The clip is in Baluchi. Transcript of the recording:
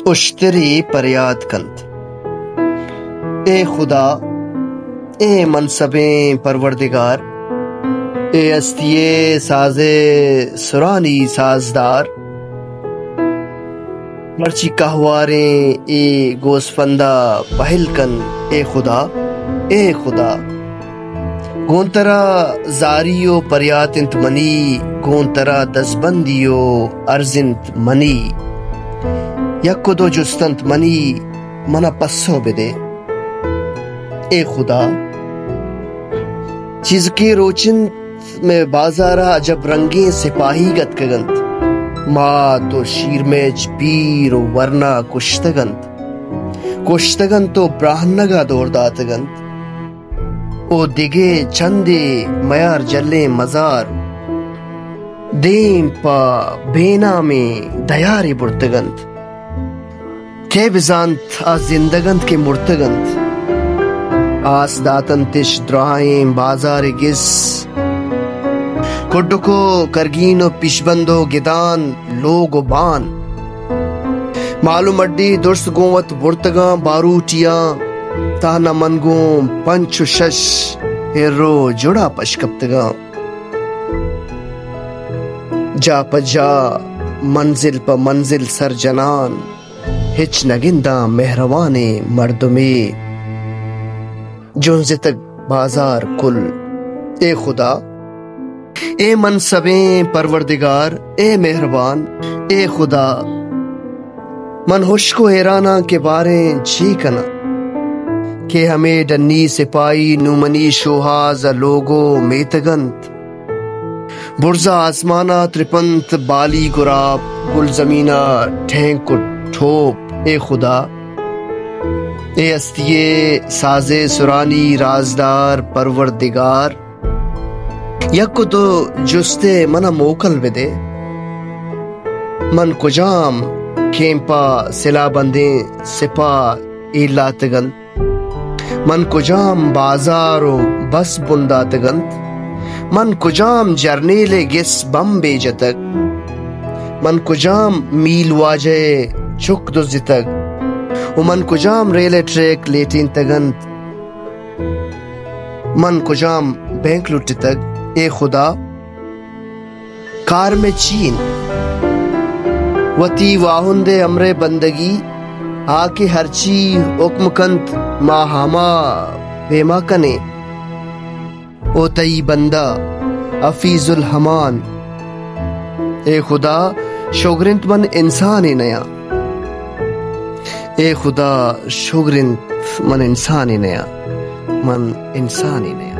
اشتری پریات کنت۔ اے خدا، اے منصبیں پروردگار، اے ہستی ءِ ساز ءِ سرانی سازدار، مرچی کہواریں اے گوسفند ءَ پہل کن، اے خدا، اے خدا۔ گوں ترا زاری و پریات انت منی، گوں ترا دزبندی و عرض انت منی۔ یک و دو جست انت منی، منا پسو بدے۔ اے خدا، چیزکے روچ انت مئے بازار ءَ عجب رنگیں سپاہیگ اتکگ انت۔ مات و شیرمیچ، پیر و ورنا کشتگ انت۔ کشتگ انت و براہنگ ءَ دور داتگ انت۔ او دگہ چندے میار جلیں مزار دیم پہ بے نامیں دیارے برتگ انت۔ کئے بزانت آ زندگ انت کہ مرتگ انت؟ آس داتنتش دراہیں بازارے گس۔ کڈک و کرگین و پیشبند و گدان، لوگ و بان۔ مال و مڈی درست گوں وت برتگاں باروٹیاں، تہنا من گوں پنچ و شش ہر و جڑا پش کپتگاں۔ جا پہ جا، منزل پہ منزل سر جنان، ہچ نہ گنداں مہروانیں مردمے۔ جنزتگ بازار کل۔ اے خدا، اے منصبیں پروردگار، اے مہربان، اے خدا، من ہشک و حیراناں کہ باریں چے کناں کہ ہمے ڈنی سپاہی نوں منی شوہاز ءِ لوگ و میتگ انت۔ برز ءَ آسمان ءَ ترپنت بالی گراب، گلزمین ءَ ٹھینک و ٹھوپ۔ اے خدا، اے ہستی ءِ ساز ءِ سرانی رازدار پروردگار، یک و دو جستے من ءَ موکل بدے۔ من کجام کیمپ ءَ سلاہ بندیں سپاہ ایلاتگ انت؟ من کجام بازار و بس بنداتگ انت؟ من کجام جرنیل ءِ گس بمبے جتگ؟ من کجام میل واجہ ءِ چک دزتگ؟ و من کجام ریل ءِ ٹریک لیٹینتگ انت؟ من کجام بینک لٹتگ؟ اے خدا، کار مئے چی انت؟ وتی واہند ءِ امر ءِ بندگی، آ کہ ہرچی حکم کنت، ما ہما پیما کنیں۔ او تئی بندہ حفیظ الحمان، اے خدا، شگر انت من انسانے نیاں۔ اے خدا، شگر انت من انسانے نیاں، من انسانے نیاں۔